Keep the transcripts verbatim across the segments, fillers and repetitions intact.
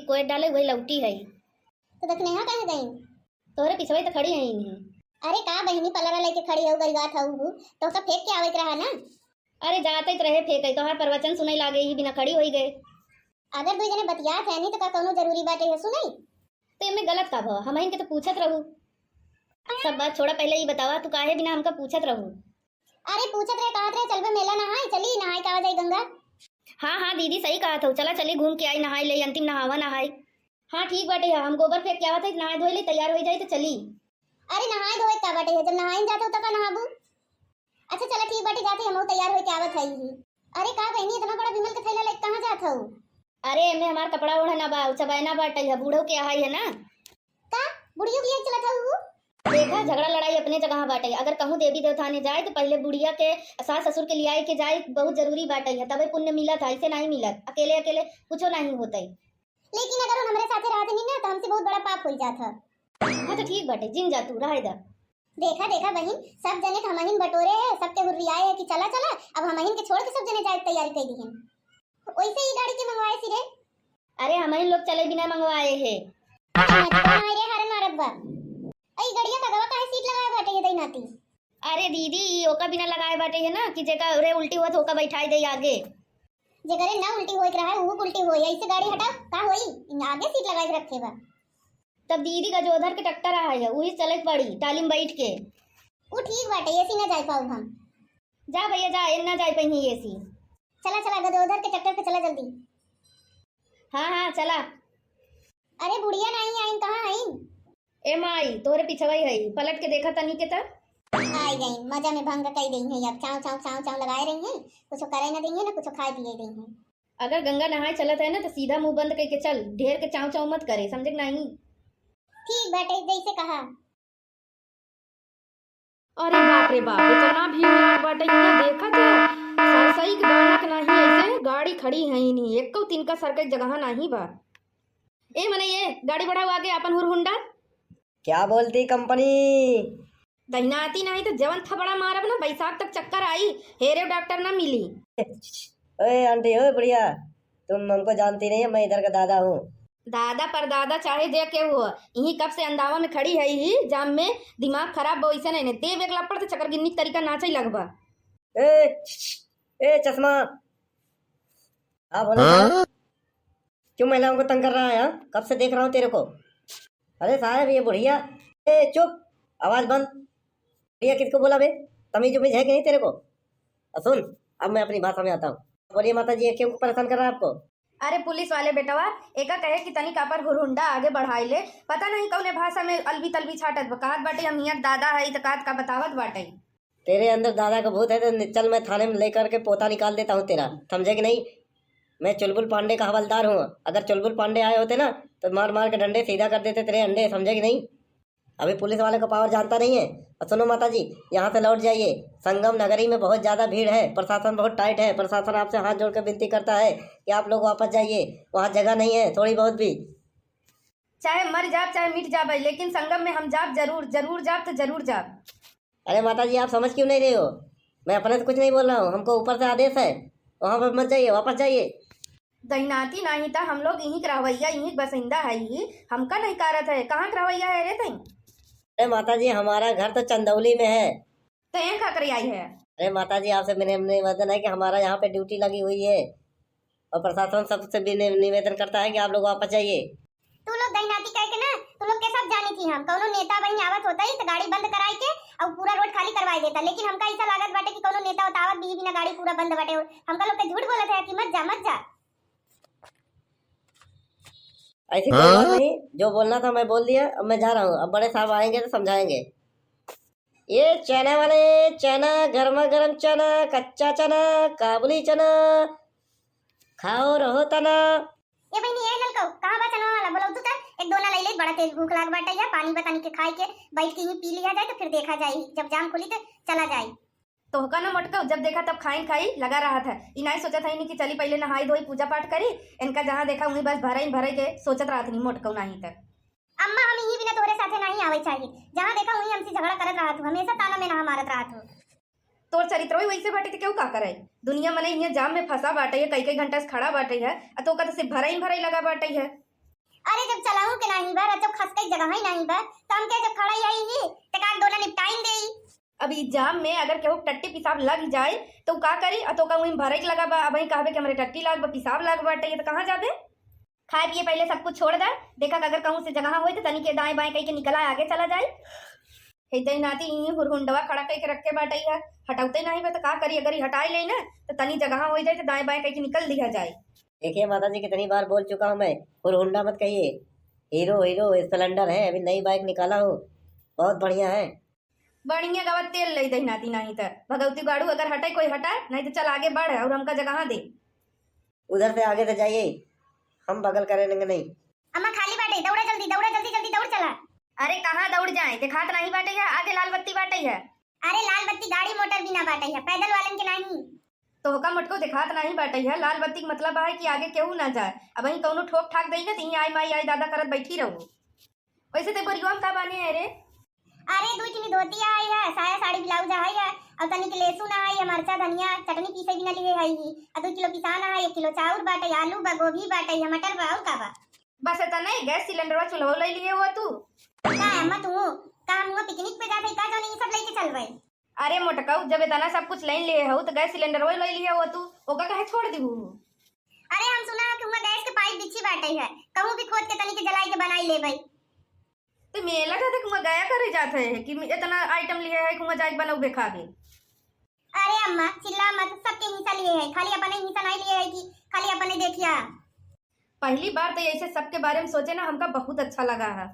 कोई डाले वही लौटी है। तो दखनेहा कहाँ गई? तोहरे पिछवाई तो खड़ी है इन्हीं। अरे का बहिनी, पलरा लेके खड़ी हो गई बात हऊ, तो का फेंक के आवे के रहा ना। अरे जाते तो रहे फेंके, तोहार प्रवचन सुने लागे ही बिना खड़ी होई गए। अगर दुई जने बतियात है नहीं तो का कौनो जरूरी बाटे है सुने? तो एमे गलत का भवा? हमहिन के तो पूछत रहू। सब बात छोड़ा, पहले ई बतावा तू काहे बिना हमका पूछत रहू? अरे पूछत रहे, कहत रहे चलबे मेला नहाए, चली नहाए के आवा जाई गंगा। हाँ हाँ दीदी सही कहत हो, चला चली घूम के आई, नहाई ले, अंतिम नहावा नहाई। हाँ ठीक बाटे है, हम गोबर फेंक के आवत है, नहाए धोए ले तैयार हो जाई तो चली। अरे नहाए धोए का बाटे है, जब नहाए जात हो तो का नहाबू? अच्छा चला ठीक बाटे, जाते हम तैयार होई के आवत हई ही। अरे का बहिनी, इतना बड़ा विमल के थैला लेके कहाँ जात हऊ? अरे एमे हमार कपड़ा ओढ़ना बा, उ चबैना बाटे है, बूढ़ो के आहाई है ना। का? बुढ़ियो के लिए चलत हऊ? देखा झगड़ा लड़ाई अपने जगह बाटे, अगर कहूँ देवी देवता ने जाए तो पहले बुढ़िया के सास ससुर के लियाए के जाए, बहुत जरूरी बाटे है, तबे पुण्य मिलत है, ऐसे नहीं मिलत, अकेले अकेले कुछो नहीं होता है। लेकिन अगर उन हमरे साथे रहत नहीं ना तो हमसे बहुत बड़ा पाप हो जात है। हाँ तो ठीक बाटे, जिन जा तू, रहे दा। देखा देखा बहिन, सब जने के हमहिन बटोरे है, सबके हुर्रियाए है कि चला चला, अब हमहिन के छोड़ के सब जने जाए के तैयारी कर दी हैं। वैसे ही गाड़ी के मंगवाए सिरे। अरे हमहिन लोग चले बिना मंगवाए है। हाँ रे हरन मारत बा। अई गड़िया का गवा काहे सीट लगाए बाटे ये दई नाती? अरे दीदी ई ओका बिना लगाए बाटे है ना कि जेका रे उल्टी हुआ तो ओका बैठाई दे आगे। जेकरे ना उल्टी होए के रहा है वो उल्टी होए, ऐसे गाड़ी हटाओ का होई? आगे सीट लगाए के रखे बा। तब दीदी का जो उधर के ट्रैक्टर आ है वही चले के पड़ी टाली में बैठ के। वो ठीक बाटे, एसी ना जाए पाऊ हम। जा भैया जा, एन ना जाए पाई एसी। चला चला गदोधर के ट्रैक्टर पे चला जल्दी। हाँ हाँ चला। अरे बुढ़िया नहीं आइन, कहाँ आइन? ए माई तोहरे पिछवाई है, पलट के देखा तनी के तब। आई गई मजा में भंग कई गई है, अब चाव चाव चाव चाव लगाए रही है, कुछ करे ना देंगे ना कुछ खाए पिए देंगे। अगर गंगा नहाए चलत है ना तो सीधा मुंह बंद करके चल, ढेर के चाव चाव मत करे, समझे कि नहीं? ठीक बाटे जैसे कहा। अरे बाप रे बाप, इतना भीड़ लाग बाटे, यहाँ देखत है, सरसई के दाना के नाही, ऐसे गाड़ी खड़ी है ही नहीं, एको तिनका सरके के जगह नाही बा। ए मने ये गाड़ी बढ़ाओ आगे, अपन हुरहुंडा। क्या बोलती कंपनी? दहिनाती नाही तो जवन थपड़ा मारब ना, बैसाख तक चक्कर आई, हेरे डॉक्टर ना मिली। ए आंटी, ओ बुढ़िया, तुम हमको जानती नहीं है, मैं इधर का दादा हूँ। दादा परदादा चाहे जे केहू हो, इही कब से अंदावा में खड़ी है ही जाम में, दिमाग खराब बा वैसे नहीं ने, देव एक लपड़ से चक्कर गिन्नी के तरीका नाचे लगबा। ए, ए चश्मा, हाँ बोलो साहब। क्यों महिलाओं को तंग कर रहा है? हाँ, कब से देख रहा हूँ तेरे को। अरे साहब ये बुढ़िया, ए चुप, आवाज बंद। बुढ़िया किसको बोला बे? तमीज उमीज है कि नहीं तेरे को? और सुन, अब मैं अपनी भाषा में आता हूँ। बोलिए माता जी, ये क्यों परेशान कर रहा है आपको? अरे पुलिस वाले बेटवा, एका कहे कि तनिक अपन हुरहुंडा आगे बढ़ाई ले, पता नहीं कौने भाषा में अलबी तलबी छाटत बा। कहत बाटे हम हियाँ के दादा है तो कहत का बतावत बाटे। तेरे अंदर दादा का भूत है तो नि-, चल मैं थाने में लेकर के पोता निकाल देता हूँ तेरा, समझे कि नहीं? मैं चुलबुल पांडे का हवलदार हूँ, अगर चुलबुल पांडे आए होते ना तो मार मार के डंडे सीधा कर देते तेरे अंडे, समझे कि नहीं? अभी पुलिस वाले का पावर जानता नहीं है। और सुनो माता जी, यहाँ से लौट जाइए, संगम नगरी में बहुत ज़्यादा भीड़ है, प्रशासन बहुत टाइट है, प्रशासन आपसे हाथ जोड़ के विनती करता है कि आप लोग वापस जाइए, वहाँ जगह नहीं है थोड़ी बहुत भी। चाहे मर जाब चाहे मिट जाब, लेकिन संगम में हम जाब जरूर, जरूर जाब तो जरूर जाब। अरे माता जी, आप समझ क्यों नहीं रहे हो? मैं अपने से कुछ नहीं बोल रहा हूँ, हमको ऊपर से आदेश है, वहाँ पर मत जाइए, वापस जाइए। दहिनाती नाही ता हम लोग इहीं के रहवैया, इहीं के बसिंदा है ही, हमका नहीं कारत है, कहाँ के रहवैया है रे तई? अरे माता जी, हमारा घर तो चंदौली में है। तो यहाँ का करे आई है? अरे माता जी, आपसे मेरे निवेदन है कि हमारा यहाँ पे ड्यूटी लगी हुई है और प्रशासन सबसे भी नि-, निवेदन करता है कि आप लोग वापस जाइए। तू लोग दहिनाती कह के ना, तू लोग के सब जानी थी हम, कौनो नेता बहिन आवत होता ही तो गाड़ी बंद कराई के और पूरा रोड खाली करवाई देता, लेकिन हमका ऐसा लागत बाटे कि कौनो नेता उतावत भी बिना गाड़ी पूरा बंद बाटे। हमका लोग के झूठ बोलत है कि मत जा, मत जा। ऐसी कोई बात नहीं, जो बोलना था मैं बोल दिया, अब मैं जा रहा हूँ, अब बड़े साहब आएंगे तो समझाएंगे। ये चना वाले, चना, गर्मा गर्म चना, कच्चा चना, काबुली चना, खाओ रहो तना। ए बहिनी, ए ललको, कहाँ बा चनवा वाला? बोलौतू त एक दोना लई ले, बड़ा तेज भूख लाग बाटे या, पानी बतानी के खाए के, बैठ के ही पी लिया जाए, तो फिर देखा जाए, जब जाम खुली तो चला जाए। तोहका ना मोटकऊ, जब देखा तब खाइन खाई लगा रहत है। ई नाई सोचत है कि चली पहले नहाई धोई, पूजा पाठ करी, इनका जहाँ देखा वहीं बस भरई भरई के सोचत रहत नहीं मोटकऊ नाही त। अम्मा, हम यही बिना तोहरे साथे नाही आवे चाहिए, जहाँ देखा वहीं हमसे झगड़ा करत रहत हो, हमेशा ताना में ना मारत रहत हो। तोर चरित्र वैसे बाटे तो केहू का करे? दुनिया मने इहाँ जाम में फंसा बाटे है, कई कई घंटा से खड़ा बाटे है, आ तोका तो सिर्फ भरई भरई लगा बाटे है। अरे, जब चलाऊ के नाही बा, रचो खसके जगह ही नाही बा, तो हम क्या जब खड़ा ही आई ही, तो का दोना निपटाइन देई। अब ई जाम में अगर केहू टट्टी पेशाब लग जाए, तो का करी? अ तो का वहीं भरे के लगा बा, अब वहीं कहबे कि हमरे टट्टी लाग बा, पेशाब लाग बाटे, ये तो कहाँ जाबे? खाए पिए पहले सब कुछ छोड़ दे, देखा अगर कहूँ से जगह होई, तो तनी के दाएं बाएं कही के निकला, आगे चला जाए। हे दहिनाती, ई हुरहुंडवा खड़ा कइके रखे बाटइ है, हटौते नाहीं बा त का करी? अगर ई हटाई लेई ना, त तनी जगह होइ जाए, त दाएं बाएं कइके निकल दिया जाए। देखिए माता जी, कितनी बार बोल चुका हूँ मैं, हुरहुंडा मत कहिए। हीरो, हीरो स्प्लेंडर है, अभी नई बाइक निकाला हूँ, बहुत बढ़िया है। बढ़िया गवा तेल लेई दहिनाती, नाहीं त भगौती गाड़ू, अगर हटे कोई हटाए, नाहीं त चल आगे बढ़ और हमका जगह दे। उधर से आगे से जाइए, हम बगल करेंगे नहीं। अम्मा खाली बाटे, दौड़ा जल्दी, दौड़ा जल्दी, जल्दी दौड़ चला। अरे कहाँ दौड़ जाए, देखात नाहीं बाटे है, आगे लाल बत्ती बाटे है। अरे लाल बत्ती गाड़ी मोटर बिना बाटे है, पैदल वालन के नाहीं। तोहका मोटको देखात नाहीं बाटे है, लाल बत्ती के मतलब है कि आगे केहू ना जाए। अबहीं कौनो ठोक ठाक देई ना, त इहीं आई माई आई दादा करत बैठी रहू। वैसे ते बोरिया में का बाने है रे? अरे दुइ तीन धोती आई है, साया साड़ी ब्लाउज आई है, और तनिक लेसुन आई है, मरचा धनिया चटनी पीसे बिना लिए आई ही, और दुइ किलो पिसान है, एक किलो चाउर बाटे, आलू बा, गोभी बाटे, मटर बा, और का बा? बस इतना ही, गैस सिलेंडरवा चूल्हो ले लिए हो तू? का अम्मा तू, का हम हुआं पिकनिक पे जात है का जौन ई सब लेके चलबे? अरे मोटकऊ, जब इतना सब कुछ ले लिए हो तो गैस सिलेंडरवा ले लिए हो तू, ओका काहे छोड़ दिहू? अरे हम सुना है कि हुआं गैस के पाइप बिछी बाटे है, कहूँ भी खोद के तनी के जलाई के बनाई लेबे। तो मेला जाते हुआं गया करे जात है कि इतना आइटम लिए है कि हुआं जाके बनौबे खाबे। अरे अम्मा चिल्ला मत, सबके हिस्सा लिए है, खाली अपने हिस्सा नहीं लिए है कि खाली अपने देखिया। पहली बार तो ऐसे सबके बारे में सोचे ना, हमका बहुत अच्छा लगा है।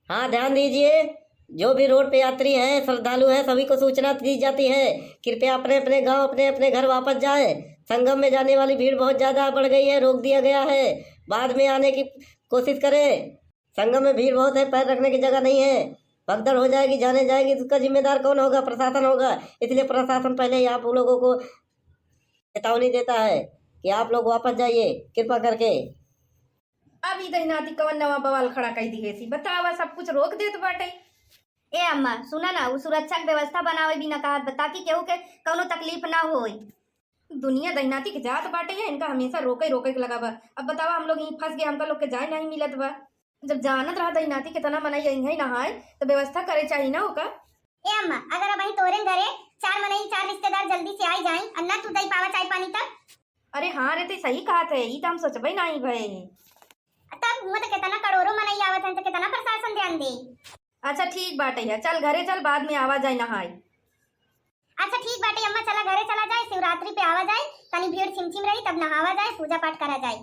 हाँ, ध्यान दीजिए, जो भी रोड पे यात्री हैं, श्रद्धालु हैं, सभी को सूचना दी जाती है, कृपया अपने अपने गांव, अपने अपने घर वापस जाएं। संगम में जाने वाली भीड़ बहुत ज़्यादा बढ़ गई है, रोक दिया गया है, बाद में आने की कोशिश करें। संगम में भीड़ बहुत है, पैर रखने की जगह नहीं है, भगदड़ हो जाएगी, जाने जाएंगी तो उसका जिम्मेदार कौन होगा? प्रशासन होगा। इसलिए प्रशासन पहले ही आप लोगों को चेतावनी देता है कि आप लोग वापस जाइए कृपा करके। अब ई दहिनाती कवन नवा बवाल खड़ा कई दिहे सी, बतावा, सब कुछ रोक देत बाटे। ए अम्मा, सुना ना, उ सुरक्षा के व्यवस्था बनावे बिना कहत बा, ताकि केहू के कौनो तकलीफ ना होई। दुनिया दहिनाती के जात बाटे है, इनका हमेशा रोके रोके के लगा बा। अब बतावा, हम लोग यहीं फंस गए, हमका लोग के जाए नहीं मिलत बा। जब जानत रहा दहिनाती कितना मनई यहीं नहाए, तो व्यवस्था करे चाहिए ना ओकर। ए अम्मा, अगर अबहीं तोरे घरे चार मनई, चार रिश्तेदार जल्दी से आई जाई, और ना तू दई पावा चाय पानी तब? अरे हाँ रे, ते सही कहत है, ई तो हम सोचबे नहीं भए। तब हुआं तो कितना करोड़ों मनई आवत हैं, तो कितना प्रशासन ध्यान दे। अच्छा ठीक बाटे है, चल घरे चल, बाद में आवा जाए नहाए। अच्छा ठीक बाटे अम्मा, चला घरे चला जाए, शिवरात्रि पे आवा जाए, तनी भीड़ छिमछिम रही, तब नहावा जाए, पूजा पाठ करा जाए।